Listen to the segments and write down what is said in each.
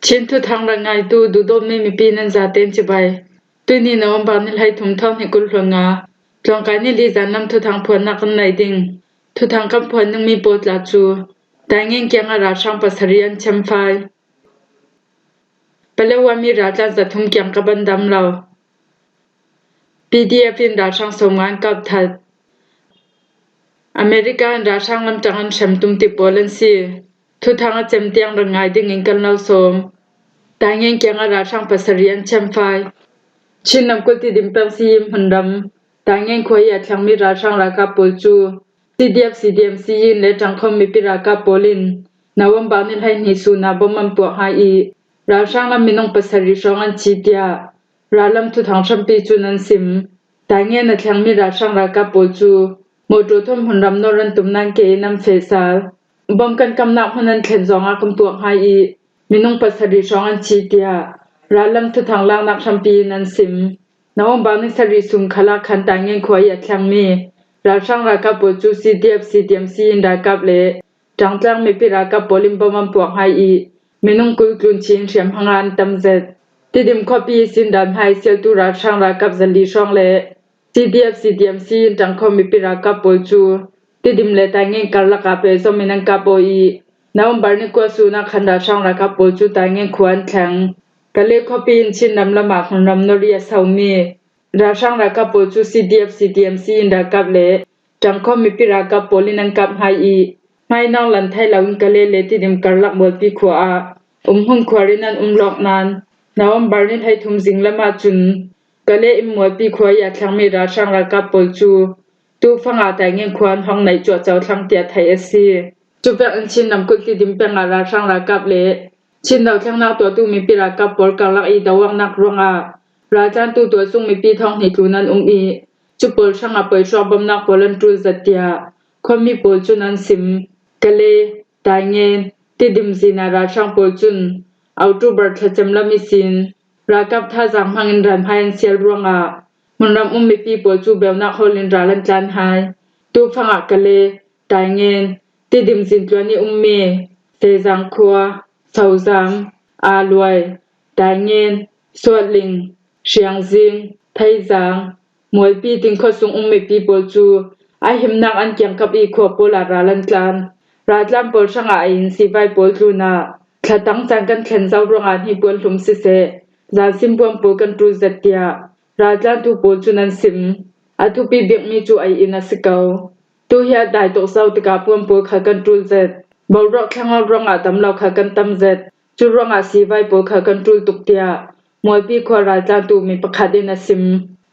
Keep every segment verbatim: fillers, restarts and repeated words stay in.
Chin thuthang rak ngaitu duhdawtmi mipi nan zaten cibai. Tuini November ni hleithum thawng hnih kul hlonga tlawngkai ni li zan lam thuthang phuannak kan nei ding. Thuthang kan phuan dingmi pawl tla cu Taingen kiangah ralhrang pasarih an chemfai. Palawa mi raltlan zathum kiang ka ban dam lo. P D F in ralhrang sawmnga an kap that. America in ralhrang lamtang an hrem tum ti pawl an si. Thuthang a cem tiang rak ngai dingin kan lo sawm. Taingen kiangah ralhrang pasarih an chemfai. Chin namkulh Tidim peng si hmunram Taingen khua i a thlengmi ralhrang ralkap pawl cu C D F C D M C in le ṭangkhawm mipi ralkap pawl in November ni hleihnih sun ah bom an puak hai i ralhrang lam minung pasarih hrawng an thi tiah rallam thuthang hrampi cun an sim. Taingen a thlengmi ralhrang ralkap pawl cu mawṭaw thawn hmunram nawr an tum nain ke in an feh sal. Bom kan kamnak hmun an thlen zongah kan puak hai i minung pasarih hrawng an thi tiah rallam thuthang laknak hrampi in an sim. November ni sarih sun khalah khan Taingen khua i a thlengmi ralhrang ralkap pawl cu C D F C D M C in ralkap le ṭangtlang mipi ralkap pawl in bom an puak hai i minung kul tlun chin hriamhmang ah an tam zet. Tidim khuapi ihsin ral hmai sialtu ralhrang ralkap zali hrawng le C D F C D M C in ṭangkhawm mipi ralkap pawl cu Tidim le Taingen karlak ah pehzom in an kap aw i November ni kua sun ah khan ralhrang ralkap pawl cu Taingen khua an thleng. Kale khuapi in Chin ram lamah hmunram nawr i a somi ralhrang ralkap pawl cu C D F C D M C in ralkap le ṭangkhawm mipi ralkap pawl in an kap hai i hmainawng lan thai loin Kale le Tidim karlak Mualpi khua ah umhmun khuar in an um lawk nain November ni hleithum zing lam ahcun Kale in Mualpi khua i a thlengmi ralhrang ralkap pawl cu tufang ah Taingen khua an hong naih cuahco thlang tiah theih a si. Cuvek in Chin namkulh Tidim peng ah ralhrang ralkap le Chin dothlengnak tuahtu mipi ralkap pawl karlak i doawknak ruangah raltlantu tualsung mipi thawng hnih tlun an um i cu pawl hrangah poihruak bomnak pawl an ṭul zet tiah khuami pawl cun an sim. Kale, Taingen, Tidim zin ah ralhrang pawl cun October thlacam lam ihsin ralkap thazaang hmangin ral hmai an sial ruangah hmunram um mipi pawl cu beunak hawl in ral an tlan hai. Tufang ah Kale, Taingen, Tidim zin tluan i ummi Sezang khua, Sozam, Aluai, Taingen, Suatling, Hriangzing, Theizang, Mualpi tin khuasung um mipi pawl cu a himnak an kiangkap i khua pawl ah ral an tlan. Raltlan pawl hrangah a in sivai pawl tlun ah thlatang caan kan thlen zo ruangah hnipuan hlum siseh, zansim puan pawl kan ṭul zet tiah raltlantu pawl cun an sim. A thupi bikmi cu ei in a si ko. Tu hi a dai tuk zo tikah puan pawl khal kan ṭul zet. Boruak thleng awk ruangah dam lo khal kan tam zet. Cu ruangah sivai pawl khal kan ṭul tuk tiah Mualpi khua raltlantu mi pakhat in a sim.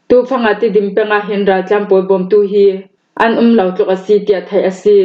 Tufang ah Tidim peng ah hin raltlan pawl bawmtu hi an um lo tluk a si tiah theih a si.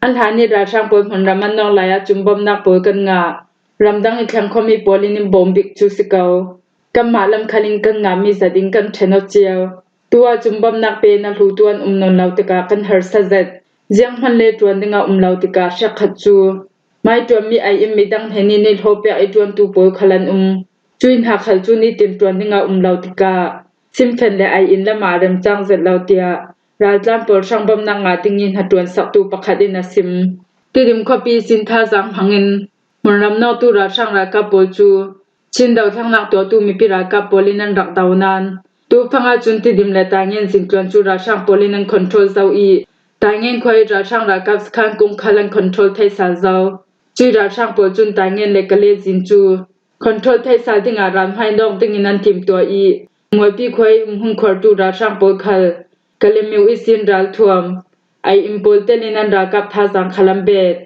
An hlan i ralhrang pawl hmunram an nawng lai ahcun bawmnak pawl kan ngah. Ramdang i thleng khuami pawl in in bawm bik cu si ko. Kanmah lam khal in kan ngahmi zat in kan ṭhen aw cio. Tu ahcun bawmnak pe in a hlutu an um nawn lo tikah kan harsa zet. Zianghman le ṭuan ding a um lo tikah hrekkhat cu mai ṭuanmi ei in midang hnen in i hlawpiak i ṭuantu pawl khal an um. Cuih hna khal cu nitin ṭuan ding a um lo tikah simfen le ei in lam ah a remcang zet lo tiah raltlan pawl hrang bawmnak ngah ding i hnaṭuan saktu pakhat in a sim. Tidim khuapi ihsin thazaang hmangin hmunram nawktu ralhrang ralkap pawl cu Chin dothlengnak tuahtu mipi ralkap pawl in an rak do nain, tufang ahcun Tidim le Taingen zin tluan cu ralhrang pawl in an control zo i, Taingen khua i ralhrang ralkap sakhan kung khal an control thei sal zo. Cui ralhrang pawl cun Taingen le Kale zin cu control thei sal dingah ral hmainawk dingin an timtuah i, Mualpi khua i umhmun khuartu ralhrang pawl khal Kale myo ihsin ralthuam, ei in pawl tel in an ralkap thazaang khal an bet.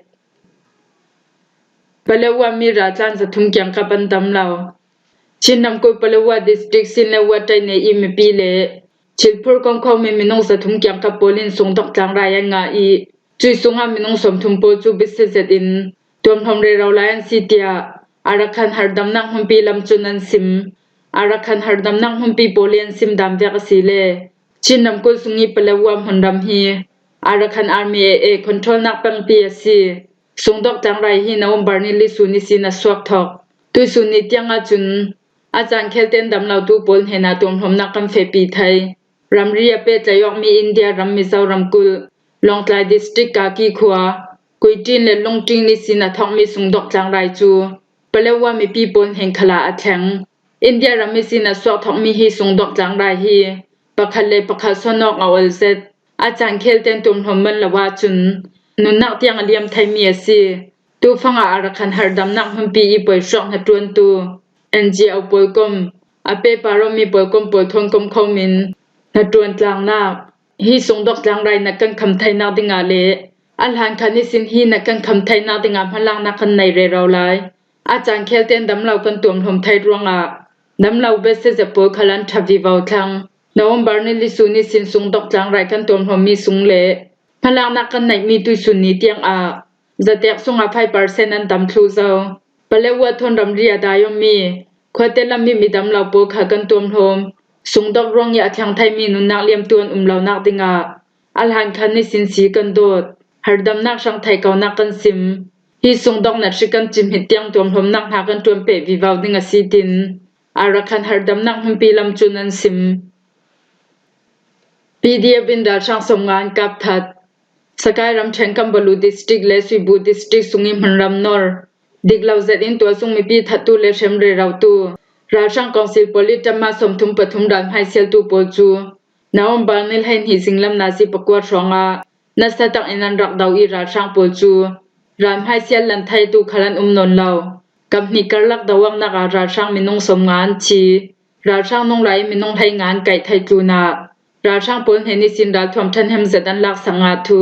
Palawa mi raltlan zathum kiangkap an dam lo. Chin namkulh Palawa district Sinlewa ṭainei i mipi le Chilphur kongkhawmi minung zathum kiangkap pawl in sungdok tlangrai an ngah i, cui sungah minung sawmthum pawl cu biasia zet in tuamhlawm rero lai an si tiah Arakan hardamnak hmunpi lam cun an sim. Arakan hardamnak hmunpi pawl i an sim dan vek a si le Chin namkulh sung i Palawa hmunram hi Arakan Army A A controlnak pengpi a si. Sungdok tlangrai hi November ni li sun ihsin a suak thawk. Tuisun ni tiang ahcun a caan khel ten dam lotu pawl hnenah tuamhlawmnak kan fehpi thei. Ramri a pehtlaih awkmi India ram Mizo ramkulh Lawngtlai district Kaki khua Kuiṭin le Lungṭin ihsin a thawkmi sungdok tlangrai cu Palewa mipi pawl hnen khalah a thleng. India ram ihsin a suak thawkmi hi sungdawk tlangrai hi pakhat le pakhat sawnawk a ol zet. A caan khel ten tuamhlawm man lo ahcun nunnak tiang a liam theimi a si. Tufang ah Arakan harhdamnak hmunpi i poihruak hnaṭuantu N G O pawl kom, a pehpar awmi pawl kom pawl thawn kom khomin hnaṭuan tlangnak, hi sungdawk tlangrai na kan kham theinak dingah le a hlan khan ihsin hi na kan kham theinak dingah hmalaknak kan nei rero lai. A caan khel ten damlo kan tuamhlawm thei ruangah damlo best seller pawl khal an ṭha vivo thlang. November ni li sun ihsin sungdawk tlangrai kan tuamhlawmmi sung le hmalaknak kan neihmi tuisun ni tiangah zatek sungah five percent an tam thluh zo. Palewa thawn ramri a dai awmi khuate lam mi midam lo pawl kha kan tuamhlawm. Sungdawk ruang i a thlang theimi nunnak liamtu an um lonak dingah a hlan khan ihsin si kan dawt. Harhdamnak hrang thei konak kan sim. Hi sungdawknak hri kan cimhit tiang tuamhlawmnak hna kan ṭuanpeh vivo ding a si, tin Arakan harhdamnak hmunpi lam cun an sim. P D F in ralhrang sawmnga an kap that. Sakai ramṭhen Kambalu District le Suibu District sung i hmunram nor dik lo zet in tualsung mipi thattu le hrem rerotu ralhrang kawngsil pawl i ṭamma sawmthum pathum ral hmaisialtu pawl cu November ni hleihnih zinglam nazi pakua hrawngah nasa tak in an rak do i ralhrang pawl cu ral hmaisial lan theitu khal an um nawn lo. Kamhnih karlak do awknak ah ralhrang minung sawmnga an thi. Ralhrang nung lai minung hleinga an kaih thei tlunah ralhrang pawl hnen ihsin ralthuam ṭhahnem zet an laksak ngah thu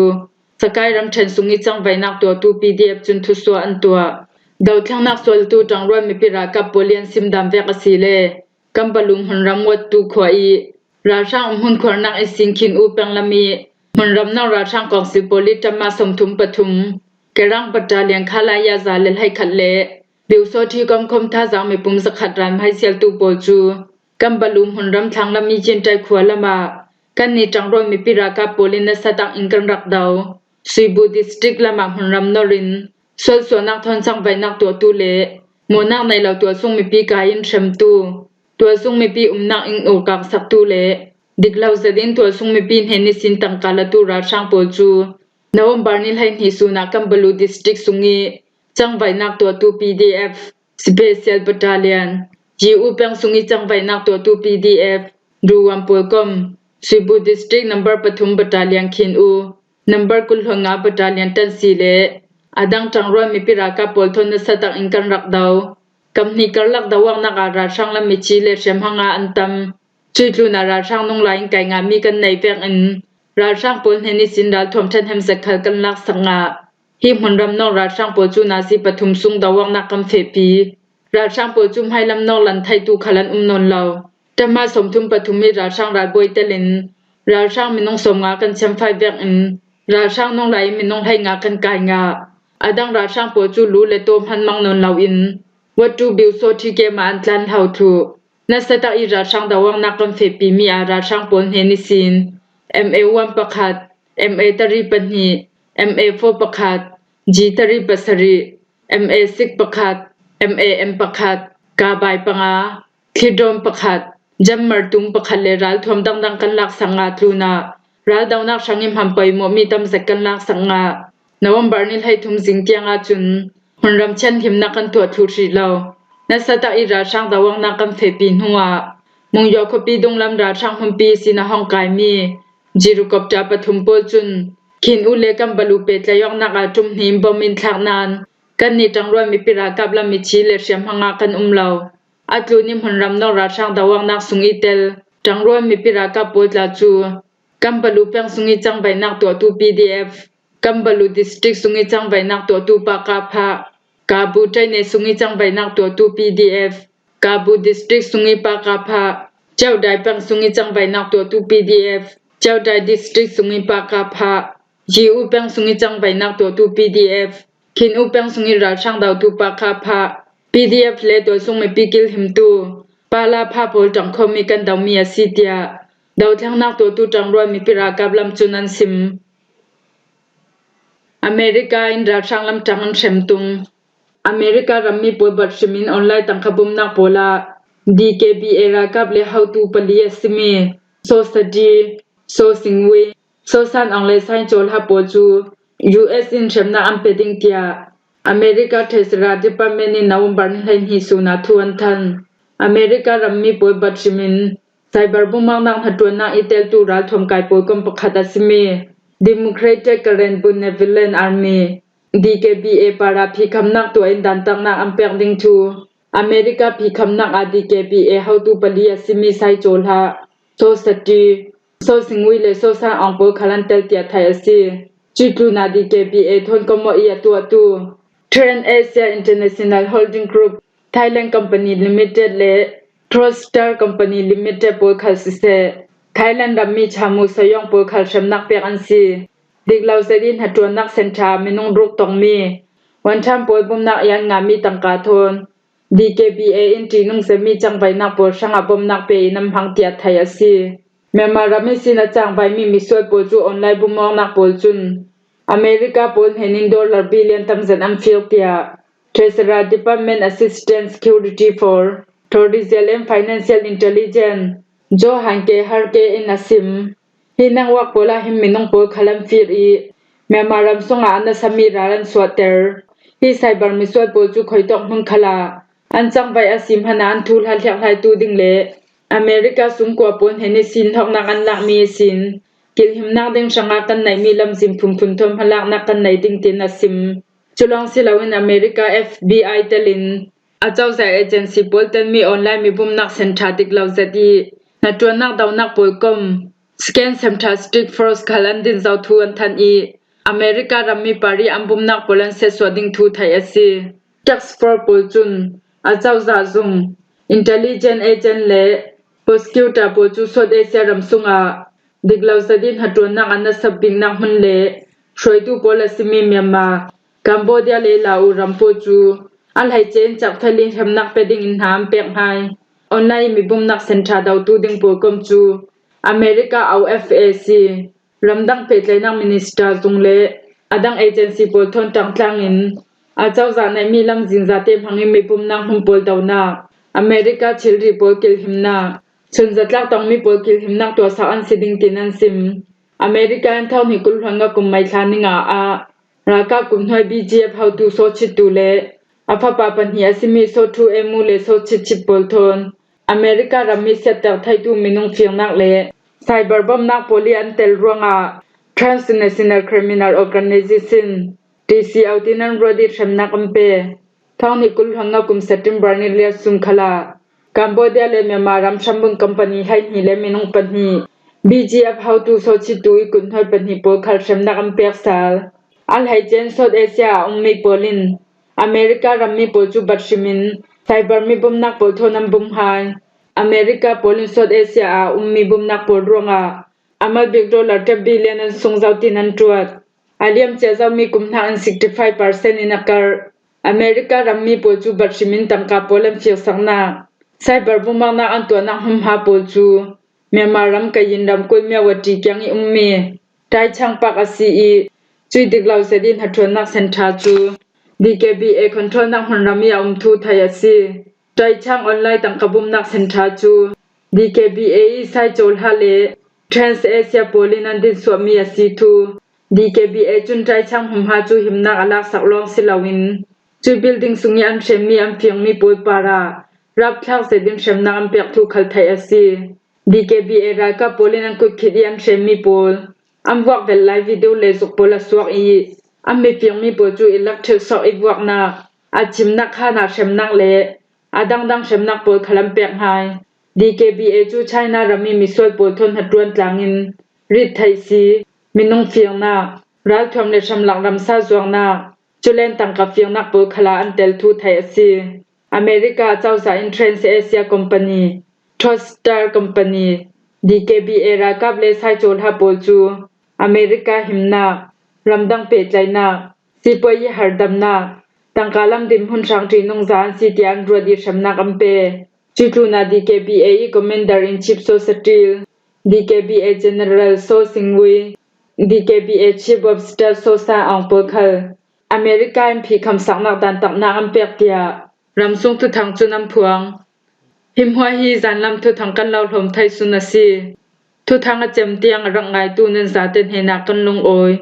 Sakai ramṭhen sung i cangvaihnak tuahtu P D F cun thusuah an tuah. Dothlennak sualtu ṭangrual mipi ralkap pawl i an simdan vek a si le Kambalu hmunram Wattu khua i ralhrang umhmun khuarnak ihsin Khin U peng lam i hmunram nor ralhrang kawngsil pawl i ṭamma sawmthum pathum, Kerang Battalion khalaya za le hleikhat le Biusawṭhi komkhom thazaang mipum zakhat ral hmaisialtu pawl cu Kambalu hmunram thlanglam i Cinṭai khua lamah kannih ṭangrual mipi ralkap pawl in nasa tak in kan rak do. Suibu District lamah hmunram nor in sualsualnak thawn cangvaihnak tuahtu le mawhnak nei lo tualsung mipi kai in hremtu, tualsung mipi umnak in urkangsaktu le dik lo zet in tualsung mipi hnen ihsin tangka latu ralhrang pawl cu November ni hleihnih sun ah Kambalu District sung i cangvaihnak tuahtu P D F Special Battalion, G U peng sung i cangvaihnak tuahtu P D F Ruwan pawl kom, Suibu District number pathum Battalion Khin U, number kul hlun nga Battalion Ṭansi le a dang ṭangrual mipi ralkap pawl thawn nasa tak in kan rak do. Kamhnih karlak do awknak ah ralhrang lam mithi le hrem hanga an tam. Cuih tlunah ralhrang nung lai in kai ngahmi kan neih vekin ralhrang pawl hnen ihsin ralthuam ṭhahnem zet khal kan laksak ngah. Hi hmunram nor ralhrang pawl cu nazi pathum sung do awknak kan fehpi. Ralhrang pawl cu hmailam nor lan theitu khal an um nawn lo. Ṭamma sawmthum pathum i ralhrang ralbawi telin ralhrang minung sawmnga kan chiamfai vekin ralhrang nung lai in minung hleinga kan kai ngah. A dang ralhrang pawl cu lu le taw hman mang nawn loin Wattu Biusawṭhi kem ah an tlan hlo thluh. Nasa tak i ralhrang do awknak kan fehpimi ah ralhrang pawl hnen ihsin M A one pakhat, M A tari pahnih, M A four pakhat, G tari pasarih, M A six pakhat, M A M pakhat, kabai panga, thlidawn pakhat, jammer tung pakhat le ralthuam dangdang kan laksak ngah tlunah raldonak hrang i hman poimawhmi tam zet kan laksak ngah. November ni hleithum zing tiang ahcun hmunram thianhlimnak kan tuah thluh hrih lo. Nasa tak i ralhrang do awknak kan fehpi hnuah Mungyaw khuapi dunglam ralhrang hmunpi ihsin a hong kaimi Jirukopta pathum pawl cun Khin U le Kambalu pehtlai awknak ah ṭum hnih in bom in thlak nain kannih ṭangrual mipi ralkap lam mithi le hriamhma ngah kan um lo. A tlun i hmunram nor ralhrang do awknak sung i tel ṭangrual mipi ralkap pawl tla cu Kambalu peng sung i cangvaihnak tuahtu P D F, Kambalu District sung i cangvaihnak tuahtu Pakapha, Kabu Taine sung i cangvaihnak tuahtu P D F, Kabu District sung i Pakapha, Chaudai peng sung i cangvaihnak tuahtu P D F, Chaudai District sung i Pakapha, G U peng sung i cangvaihnak tuahtu P D F, Khin U peng sung i ralhrang dotu Pakapha, P D F le tualsung mipi kilhimtu Pala pha pawl ṭangkhawm i kan domi a si, tiah dothlennak tuahtu ṭangrual mipi ralkap lam cun an sim. America in ralhrang lam ṭang an hrem tung. America rammi pawl bat hrim in online tangka bawmnak pawl ah D K B A ralkap le hotu pali a simi Sosadi, Sosingwi, Sosan Ang le Sain Cawlha pawl cu U S in hremnak an pe ding tiah America Treasury Department in November ni hleihnih sun ah thu an than. America rammi pawl bat hrimin cyber bummaknak hnaṭuannak i teltu ralthuam kai pawl kom pakhat a simi Democratic Karen Benevolent Army, D K B A, para phikhamnak tuah in dantatnak an pek ding thu America phikhamnak ah D K B A hotu pali a simi Sai Caw Hla, Saw Sa Ti, Saw Sing Wi le Saw San Aung pawl khal an tel tiah theih a si. Cuih tlunah D K B A thawn komawh i a tuahtu Trans Asia International Holding Group, Thailand Company Limited le Trostar Company Limited pawl khal siseh, Thailand rammi Chamu Sayong pawl khal hremnak pek an si. Diklo zet i hnaṭuannak centre ah minung ruk tongmi Wantham pawl bumnak i an ngahmi tangka thawn D K B A in ṭihnung zetmi cangvaihnak pawl hrangah bawmnak pe in an hmang tiah theih a si. Myanmar ram ihsin a cangvaimi misual pawl cu online bumawknak pawl cun America pawl hnenin dollar billion tamzet an fir tiah Treasury Department Assistant Secretary for Tourism and Financial Intelligence Johan K Harke in a sim. Hi nangmah pawl ah hin minung pawl khal an fir i Myanmar ram sungah a nasami ral an suahter. Hi cyber misual pawl cu khuitawk hmun khal ah an cangvaih a si hmanh ah an thuhla hliakhlaitu ding le America sungkua pawl hnen ihsin hlawknak an lakmi ihsin kilhimnak ding hrangah kan neihmi lamzin phunphun thawn hmalaknak kan nei ding tiin a sim. Cu lawng si loin America F B I telin a cozah agency pawl telmi online mibumnak centre diklo zet i hnaṭuannak dohnak pawl kom Scan Centre Task Force khal an din zo thu an than i America rammi pari an bumnak pawl an siatsuah ding thu theih a si. Task Force pawl cun a cozah zung, intelligence agent le prosecutor pawl cu South Asia ram sungah diklo zet i hnaṭuannak an nasap biknak hmun le hruaitu pawl a simi Myanmar, Cambodia le Laos ram pawl cu a hleice in cakfel in hremnak pe ding in hna an pek hna i online mibumnak centre dohtu ding pawl kom cu America O F A C, ramdang pehtlaihnak minister zung le a dang agency pawl thawn ṭangtlang in a cozah neihmi lamzin zate hmangin mibumnak hmun pawl dohnak America thilri pawl kilhimnak, chun zatlak tongmi pawl kilhimnak tuahsak an si ding tiin an sim. America in thawng hnih kul hluan nga kum May thla ni nga ah ralkap kum hnuai B G F hotu Saw Chit Tu le a fapa pahnih a simi Saw Thu Amu le Saw Chit Chit pawl thawn America rammi siatter theitu minung firnak le cyber bawmnak pawl i an tel ruangah Transnational Criminal Organization, T C O, tiin an ruat i hremnak an pe. Thawng hnih kul hluan nga kum September ni riat sun khal ah Cambodia le Myanmar ram hrambun company hleihnih le minung pahnih, B G F hotu Saw Chit Tu i kut hnuai pahnih pawl khal hremnak an pek sal. A hleice in South Asia a ummi pawl in America rammi pawl cu bat hrimin cyber mi bumnak pawl thawn an bum hai. America pawl in South Asia a ummi bumnak pawl ruangah a mal bik dollar ṭep billion an sung zo tiin an ṭuat. A liamcia zomi kum hnak in sixty five percent in a karh. America rammi pawl cu bat hrimin tangka pawl an firsaknak, cyber bummaknak an tuahnak hmunhma pawl cu Myanmar ram Kayin ramkulh Myawaddy kiang i ummi Ṭaichang Park a si i cuih diklo zet i hnaṭuannak centre cu D K B A controlnak hmunram i a um thu theih a si. Ṭaichang online tangka bumnak centre cu D K B A i Sai Caw Hla le Trans Asia pawl in an dinsuahmi a si thu, D K B A cun Ṭaichang hmunhma cu himnak a laksak lawng si loin cuih building sung i an hremmi an firmi pawl parah rapthlak zetin hremnak an pek thu khal theih a si. D K B A ralkap pawl in an kut khit i an hremmi pawl an vuak velh lai video le zuk pawl a suak i an mi firmi pawl cu electric shock i vuaknak, a cimnak khan ah hremnak le a dangdang hremnak pawl khal an pek hai. D K B A cu China ram i misual pawl thawn hnaṭuan tlangin rit theih si, minung firnak, ralthuam le hramlak ramsa zuaknak, culen tangka firnak pawl khal ah an tel thu theih a si. America cozah in Trans Asia Company, Trostar Company, D K B A ralkap le Sai Caw Hla pawl cu America himnak, ramdang pehtlaihnak, sipuai i hardamnak, tangka lam dinhmun hrang ṭihnung za an si tiah an ruat i hremnak an pe. Cuih tlunah D K B A i Commander in Chief Saw Sa Ṭil, D K B A General Saw Sing Wi, D K B A Chief of Staff Saw San Aung pawl khal America in phihkhamsaknak dantatnak an pek tiah ramsung thuthang cun an phuang. Hi hmuah hi zanlam thuthang kan lo hlawm thei sun a si. Thuthang a cem tiang a rak ngaitu nan zate hnenah kan lungawi.